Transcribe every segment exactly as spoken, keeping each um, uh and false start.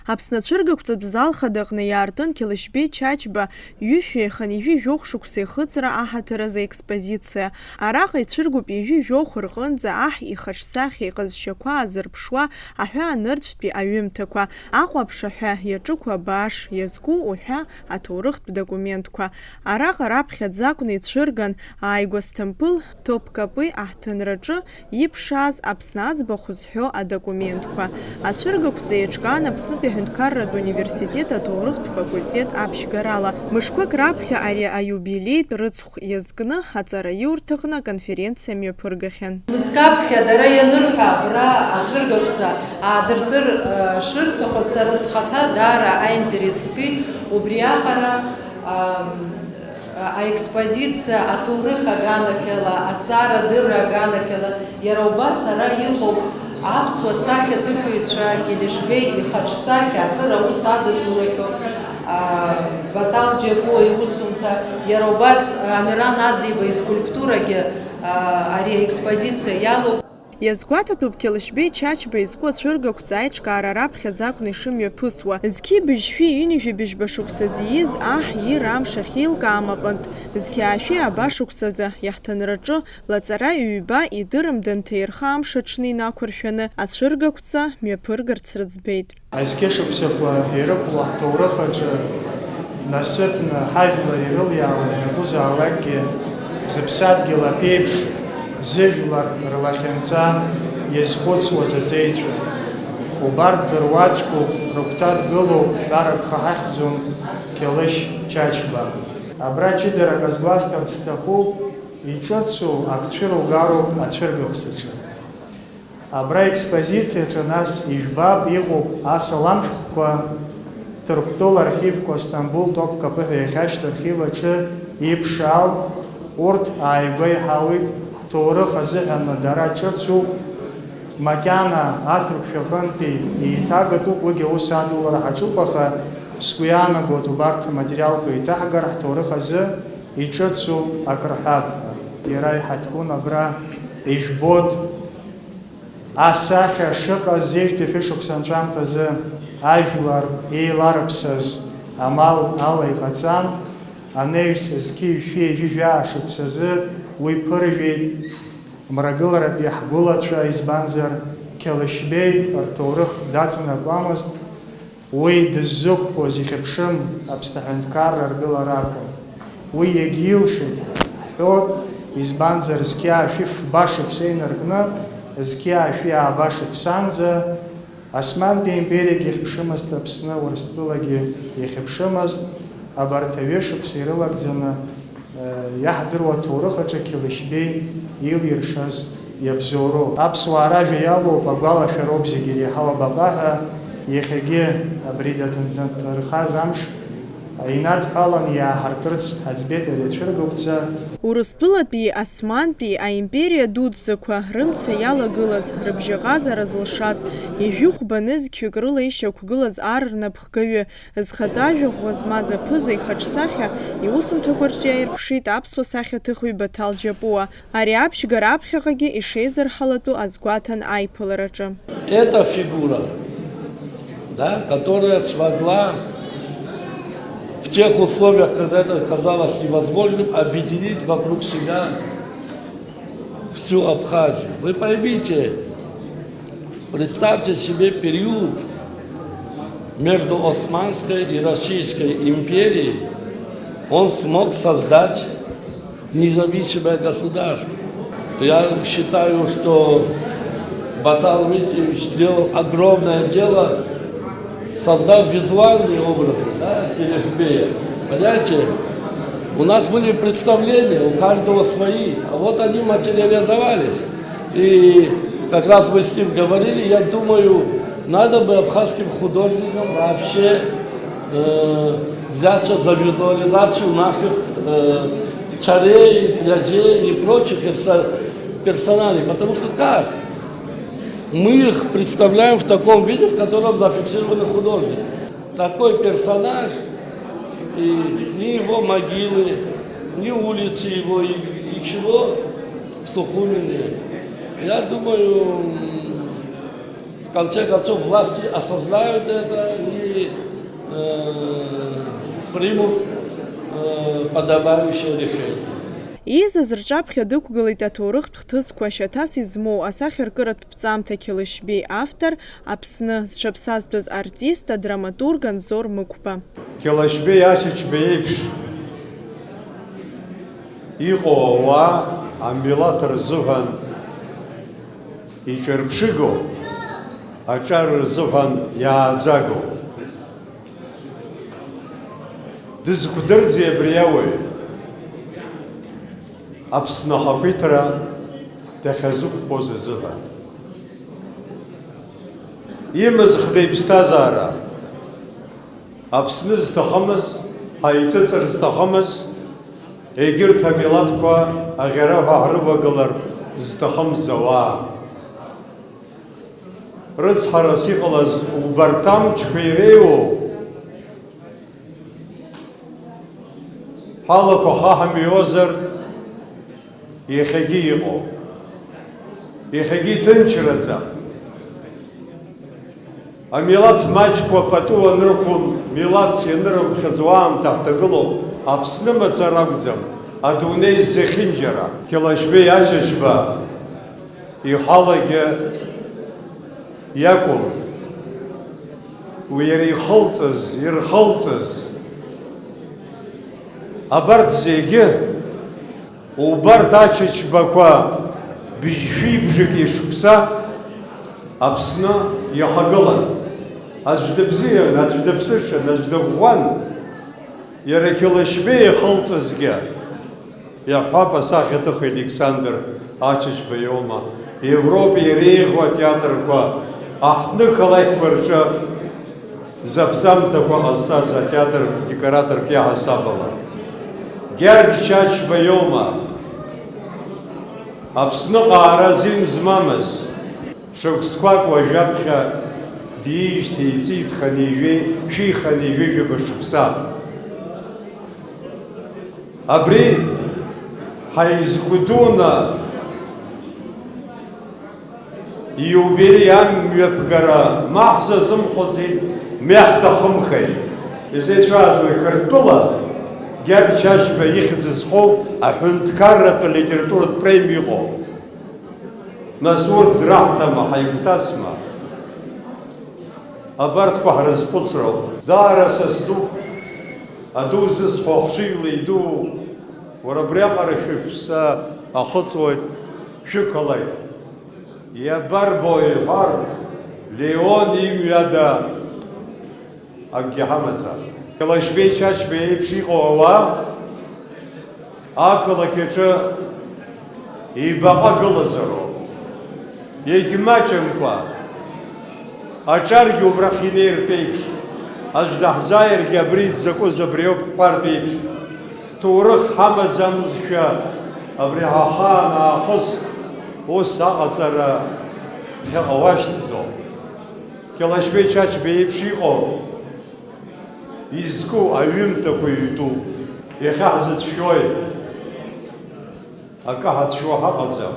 Аԥсны ацәыргақәҵатә зал хадаҟны иаартын Қьалышьбеи Чачба ҩышәи хынҩажәи жәохә шықәса ихыҵра аҳаҭыр азы аекспозициа. Араҟа ицәыргоуп ҩажәи жәохә рҟынӡа аҳ ихаҿсахьа иҟазшьақәа азырԥшуа аҳәаанырцәтәи аҩымҭақәа, Аҟәа аԥшаҳәа иаҿықәу абааш, иазку уҳәа аҭоурыхтә документқәа. Араҟа раԥхьаӡа акәны ицәырган ааигәа Сҭампыл Топкапы аҳҭынраҿы иԥшааз Аԥсны аӡбахә зҳәо адокументқәа. Ацәыргақәҵа еиҿкаан Аԥснытәи аҳәынҭқарратә университет аҭоурыхтә факультет аԥшьгарала. Мышқәак раԥхьа ари аиубилеитә рыцхә иазкны аҵараиурҭаҟны аконференциа мҩаԥыргахьан. Мызкы аԥхьа дара ианырҳәа, абра ацәыргақәҵа аадыртыр, э, шырҭаху сара схаҭа даара аинтерес скит, убриаҟара, ам, аекспозициа аҭоурых аганахьала, аҵарадырра аганахьала, иара убас ара иҟоуп аԥсуа сахьаҭыхыҩцәа Келешбеи ихаҿсахьа акыр аус адызулахьоу, а, Баҭал Џьапуа иусумҭа, иара убас Амиран Адлиба искульптурагьы, а, ари аекспозициа иалоуп. Иазгәаҭатәуп Қьалышьбеи Чачба изку ацәыргақәҵа аиҿкаара раԥхьаӡа акәны ишымҩаԥысуа. Зқьи быжьшәи ҩынҩажәи быжьба шықәса зииз аҳ ир амш ахьеилкаам аҟынтә, зқьи аашәи ааба шықәсазы, иаҳҭынраҿы, лаҵара ҩба идырым данҭаирха амш аҽны инақәыршәаны ацәыргақәҵа мҩаԥыргарц рыӡбеит. Азқьышықәсақәа ирықәло ҳҭоурых аҿы насыԥны ҳажәлар ирылиаауан ианакәызаалакгьы, зыԥсадгьыл аԥеиԥш, зыжәлар рлахьынҵа иазхәыцуаз аҵеицәа. Убарҭ дыруаӡәкуп, рыгәҭа дгылоуп, ҳәарак хаҳахьӡом Қьалышь Чачба. Абра ҷыдарак азгәасҭарц сҭахуп, иҿыцу ак цәыругароуп ацәыргақәҵаҿы. Абра аекспозициаҿы нас ижәбап, иҟоуп асалам шәҟәқәа, Ҭырқәтәыла архивқәа, Сҭамбул Топкапы ҳәа иахьашьҭоу архив аҿы иԥшаау, урҭ ааигәа иҳауеит, ҳҭоурых азыҳәан дара ҿыцуп, макьана аҭырқәшәа аҟынтәи еиҭагатәуп, уигьы аус адулара ҳаҿуп, аха сгәы иаанагоит убарҭ аматериалқәа еиҭаҳгар ҳҭоурых азы иҿыцу акыр ҳәа. Иара иҳаҭгәын абра ижәбоит. Асахьа шыҟаз зежәтәи шәышықәса анҵәамҭазы ажәлар еиларыԥсаз амал ала иҟаҵан, анаҩс зқьи жәшәи ҩажәи жәаа шықәсазы уи ԥыржәеит, мрагыларатәи ҳгәылацәа, избанзар, Қьалышьбеи рҭоурых даҵанакуамызт. Уи дыззықәԥоз ихьыԥшым Аԥсны аҳәынҭқарра аргылара акәын. Уи иагьилшеит ҳҳәоит, избанзар, зқьи аашәи фба шықәса инаркны, зқьи аашәи ааба шықәсанӡа Османтәи аимпериагьы ихьыԥшымызт Аԥсны, Урыстәылагьы ихьыԥшымызт, абарҭ аҩышықәса ирылагӡаны Иаҳдыруа аҭоурых аҿы Қьалышьбеи илиршаз иабзоуроуп. Аԥсуаа ражәа иалоуп, агәалашәароуп зегьы иреиҳау абаҟа ҳәа, иахьагьы абри дадынҭархаз амш инадҳәаланы иааҳартырц ҳаӡбеит ари ацәыргақәҵа. Урыстәылатәи, Османтәи аимпериа дуӡӡақәа рымца иалагылаз, рыбжьаҟазара зылшаз, ижәҩыхәба нызқьҩык рыла ишьақәгылаз ар рнапхгаҩы, Зхатәы ажәа ӷәӷәа змаз аԥыза ихаҿсахьа иусумҭақәа рҿы иааирԥшит аԥсуа сахьаҭыхҩы Баҭал Џьапуа. Ари аԥшьгара аԥхьаҟагьы ишеизырҳалатәу азгәаҭан аиԥылараҿы. Эта фигура, да, которая смогла в тех условиях, когда это казалось невозможным, объединить вокруг себя всю Абхазию. Вы поймите, представьте себе период между Османской и Российской империей, он смог создать независимое государство. Я считаю, что Батал Дмитриевич сделал огромное дело, создав визуальный образ, да, Келешбея. Понимаете, у нас были представления, у каждого свои, а вот они материализовались. И как раз мы с ним говорили, я думаю, надо бы абхазским художникам вообще э, взяться за визуализацию наших э, царей, князей и прочих персоналей. Потому что как? Мы их представляем в таком виде, в котором зафиксированы художники. Такой персонаж, и ни его могилы, ни улицы его, и ничего в Сухуми нет. Я думаю, конце концов, власти осознают это и э, примут э, подобающее решение. Еизаз рҿаԥхьа дықәгылеит аҭоурыхтә хҭысқәа шьаҭас измоу асахьаркыратә ԥҵамҭа Қьалышьбеи автор, Аԥсны зҽаԥсазтәыз артист, адраматург Анзор Мықәба. Қьалашьбеи Ачачба еиԥш иҟоу ауаа амилаҭ рзыҳәан иҿырԥшыгоу, аҿар рзыҳәан иааӡагоу. Дызқәдырӡи абри ауаҩ? Аԥсны ахақәиҭра дахьазықәԥоз азыҳәан. Имаз хда иԥсҭазаара, Аԥсны зҭахымыз, ҳаиҵыҵыр зҭахымыз, егьырҭ амилаҭқәа аӷьараҳәа ҳрывагылар зҭахымыз ауаа. Рыцҳарас иҟалаз убарҭ амчқәа иреиуоу ҳалақәа хаҳамҩозар, иахьагьы иҟоуп. Иахьагьы иҭынчраӡам. Амилаҭ маҷқәа пату анрықәым, милаҭс ианырымԥхьаӡо аамҭа ҳҭагылоуп, Аԥсны мацара акәӡам, адунеи зехьынџьара. Қьалашьбеи Ачачба ихалагьы иакәым, уи иара ихылҵыз, ирхылҵыз. Абарҭ зегьы, убарҭ Ачачбақәа быжьшәи бжаки шықәса Аԥсны иахагылан. Аӡә дыбзиан, аӡә дыԥсышан, аӡә дыӷәӷәан. Иара Қьалашьбеи ихылҵызгьы, иаҳҳәап, асахьаҭыхҩы Александр Ачачба иоума, Европа иреиӷьу атеатрқәа аҳҭнықалақьқәа рҿы заԥҵамҭақәа ҟазҵаз атеатр декораторк иаҳасаб ала. Гьаргь Чачба иоума, Аԥсныҟа аара азин змамыз? Шықәсқәак уажәаԥхьа диижьҭеи иҵит хынҩажәи, шәи хынҩажәижәаба шықәса. Абри ҳаизгәдуны ииубилеи амҩаԥгара ма ҳзазымхәыцит, мҩа ҳҭахымхеит. Изеицәаазуеи Қырҭтәыла Гьаргь Чачба ихьӡ зхоу аҳәынҭқарратә литературатә премиа иҟоу? Нас урҭ драҳҭама, ҳаигәҭасма? Абарҭқәа ҳрызхәыцроуп. Даара са сдуп, аду зысҳәо ахшыҩла идуу, уара абриаҟара шәышәса ахыҵуеит, шәықалақь. Иабарбо иҳәар, Леон имҩада акгьы ҳамаӡам. Кьалашьбеи Чачба еиԥш иҟоу ауаа ақалақь аҿы ибаҟа гылазароуп. Егьмаҷымкәа, аҿаргьы убрахь инеиртә еиԥш, аӡә даҳзааиргьы абри дзакәыз абриоуп ҳҳәартә еиԥш, ҭоурых ҳамаӡамызшәа абри ҳахаан аахыс ус аҟаҵара ԥхьаҟа уашьҭӡом. Кьалашьбеи Чачба еиԥш иҟоу, изку аҩымҭақәа ҩтәуп. Иахьа ҳзыцәшәои? Акы ҳацәшәо ҳаҟаӡам.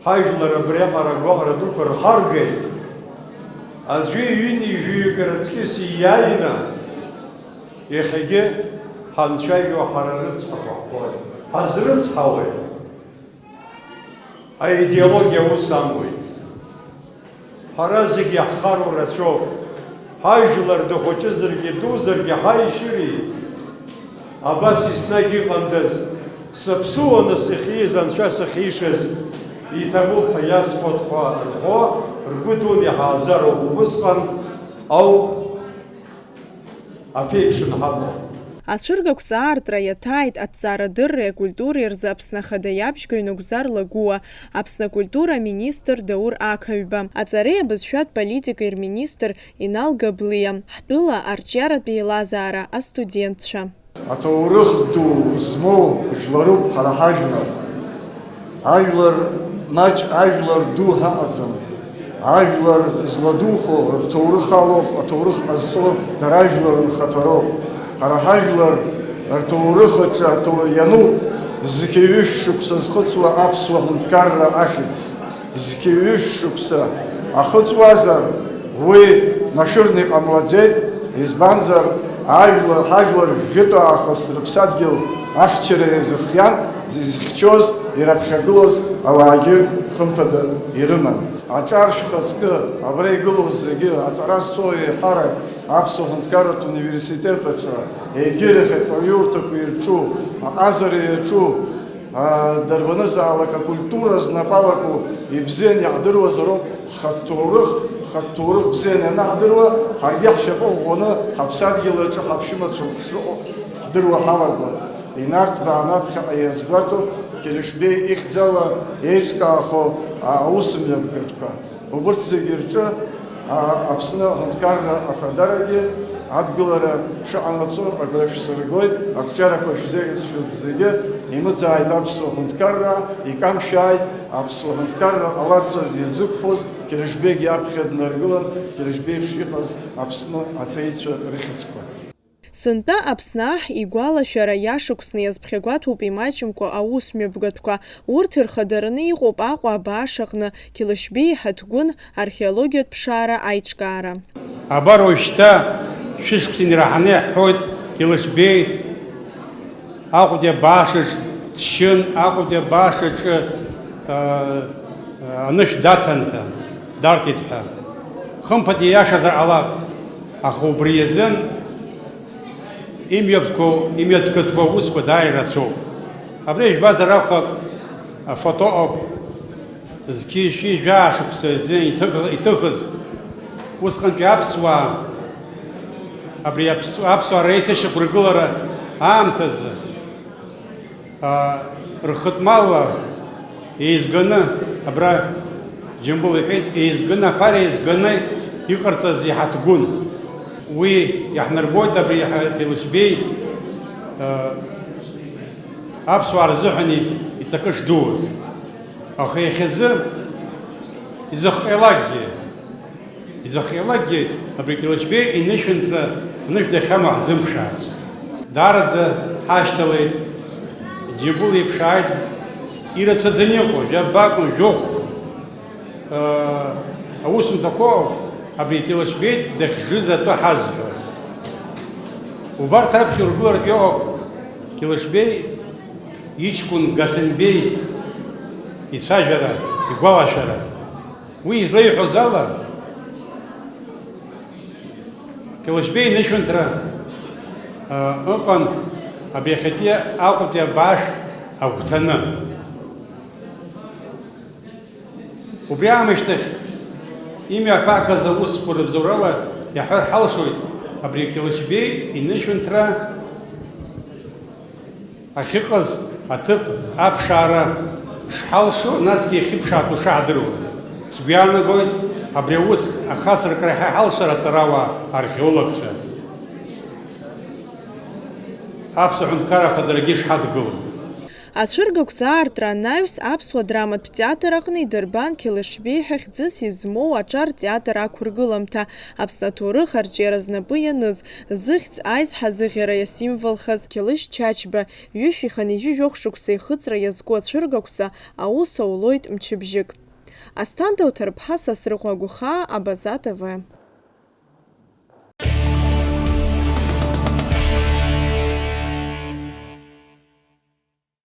Ҳажәлар абриаҟара агәаҟра дуқәа рхаргеит. Аӡәи ҩынҩажәаҩык раҵкьыс ииааины, иахьагьы ҳанцәажәо ҳара рыцҳақәа ҳҳәоит. Ҳазрыцҳауеит. Аидеологиа ус амуит. Ҳара зегьы иаҳхароу рацәоуп. Ҳажәлар дыхәыҷызаргьы дузаргьы ҳаишьыри. Абас еснагь иҟандаз, сыԥсуаны сахьиз, анцәа сахьишаз иҭабуп ҳәа иасҳәоит ҳәа рҳәо, ргәы дуны иҳааӡароуп. Убысҟан ауп аԥеиԥш анҳамоу. Ацәыргақәҵа аартра иаҭааит Аҭҵаарадырреи акультуреи рзы Аԥсны Ахада иабжьгаҩ Нугзар Лагәуа, Аԥсны акультура аминистр Даур Ақаҩба, аҵареи абызшәатә политикеи рминистр Инал Габлиа, ҳтәыла арҿиаратә еилазаара астудентцәа. Аҭоурых ду змоу жәларуп ҳара ҳажәлар. Ажәлар маҷ, ажәлар ду ҳаҟаӡам. Ажәлар зладухо рҭоурых алоуп, аҭоурых ҟазҵо дара ажәлар рхаҭароуп. Ҳара ҳажәлар рҭоурых аҿы аҭо-, иануп зқьи ҩышә шықәса зхыҵуа аԥсуа ҳәынҭқарра ахьӡ. Зқьи ҩышә шықәса. Ахы ҵуазар, уи машәырны иҟамлаӡеит, избанзар, ажәлар, ҳажәлар жәытәаахыс рыԥсадгьыл ахьчара иазыхиан, изыхьчоз, ираԥхьагылоз ауаагьы, хымԥада, ирыман. Аҿар шәхаҵкы, абра игылоу зегьы, аҵара зҵоу еиҳарак, Аԥсуа ҳәынҭқарратә университет аҿы, егьырахь аҵараиурҭақәа ирҿу, аҟазара иаҿу, аа, дарбанызаалак акультура знапы алаку ибзиан иаҳдыруазароуп, ҳхатә ҭоурых, ҳхатә ҭоурых бзиан ианаҳдыруа, ҳаргьы ҳшьапы ӷәӷәаны ҳаԥсадгьыл аҿы ҳаԥшәымацәа ҳшыҟоу ҳдыруа ҳалагон. Инарҭбааны аԥхьаҟа иазгәаҭоуп Кьылышбеи ихьӡала еиҿкаахо аусмҩаԥгатәқәа. Убырҭ зегьы рҿы, а, Аԥсны аҳәынҭқарра ахадарагьы, адгылара шыҟанаҵо агәра шәсыргоит, ақәҿиарақәа шәзеиӷьасшьоит зегьы, имыӡааит аԥсуа ҳәынҭқарра, икамшәааит аԥсуа ҳәынҭқарра ҟаларц азы иазықәԥоз Кьылышбеигьы аԥхьа днаргылан, Кьылышбеиԥш иҟаз Аԥсны аҵеицәа рыхьӡқәа. Сынтәа Аԥсны аҳ игәалашәара иашықәсны иазԥхьагәаҭоуп имаҷымкәа аус мҩаԥгатәқәа. Урҭ ирхадараны иҟоуп Аҟәа абааш аҟны Кьылышьбеи иҳаҭгәын археологиатә ԥшаара аиҿкаара. Абар уажәшьҭа шәышықәса инраҳаны иаҳҳәоит, Кьылышьбеи Аҟәатәи абаашаҿ дшьын, Аҟәатәи абаашаҿы, а, а, анышә даҭан ҳәа, дарҭеит ҳәа. Хымԥада ииашазар ҟалап, аха убри азын имҩаԥгатәқәоу, имҩаԥгатәқәоу аусқәа дааира рацәоуп. Абри жәбазар акәхап, афото ауп. Зқьи-шәи жәаа шықәса азы иҭых-, иҭыхыз усҟантәи аԥсуаа, абри аԥсу-, аԥсуаа реиҭашьақәыргылара аамҭазы, аа, рхатә малла еизганы, абра Џьамбул иҳәеит, еизганы, аԥара еизганы иҟарҵаз иҳаҭгәын. Уи иаҳнарбоит абри ҳа-, Кьылышьбеи, аа, аԥсуаа рзыҳәан и-, иҵакы шдууз. Аха иахьазы изахҟьалакгьы, изахҟьалакгьы абри Кьылышьбеи инышәынҭра анышә дахьамоу ҳзымԥшаац. Даараӡа ҳашьҭалеит, Џьамбул иеиԥш ааит, ирацәаӡаны иҟоу, жәабаҟа, жәохә, аа, аусумҭақәоу абри Кьылышьбеи дахьжыз атәы ҳазҳәо. Убарҭ аԥхьа ургылартә иҟоуп Кьылышьбеи иҷкәын Гасанбеи ицәажәара, игәалашәара. Уи излеиҳәоз ала, Кьылышьбеи инышәынҭра, а, ыҟан абри иахьатәи Аҟәатәи абааш агәҭаны. Убри аамышьҭахь имҩаԥаагаз аусқәа рыбзоурала иаҳәар ҳалшоит абри Кьылышьбеи инышәынҭра ахьыҟаз аҭыԥ аԥшаара шҳалшо, насгьы иахьыԥшаатәу шаҳдыруа. Сгәы иаанагоит абри аус ахацыркра ҳәа ҳалшар аҵарауаа, археологцәа. Аԥсуа Ҳәынҭқарра Ахадарагьы ишҳадгыло. Ацәыргақәҵа аартра анаҩс, Аԥсуа драматә театр аҟны идырбан Кьылышьбеи ҳәа хьӡыс измоу аҿар театр ақәыргыламҭа, Аԥсны аҭоурых арҿиара знапы ианыз, зыхьӡ аизҳа зыӷьара иасимволхаз Кьылышь Чачба, ҩышәи хынҩажәи жәохә шықәса ихыҵра иазку ацәыргақәҵа аус аулоит мчыбжьык. Асҭанда Уҭарԥҳа, Сасрыҟәа Гәхаа, Абаза Т В.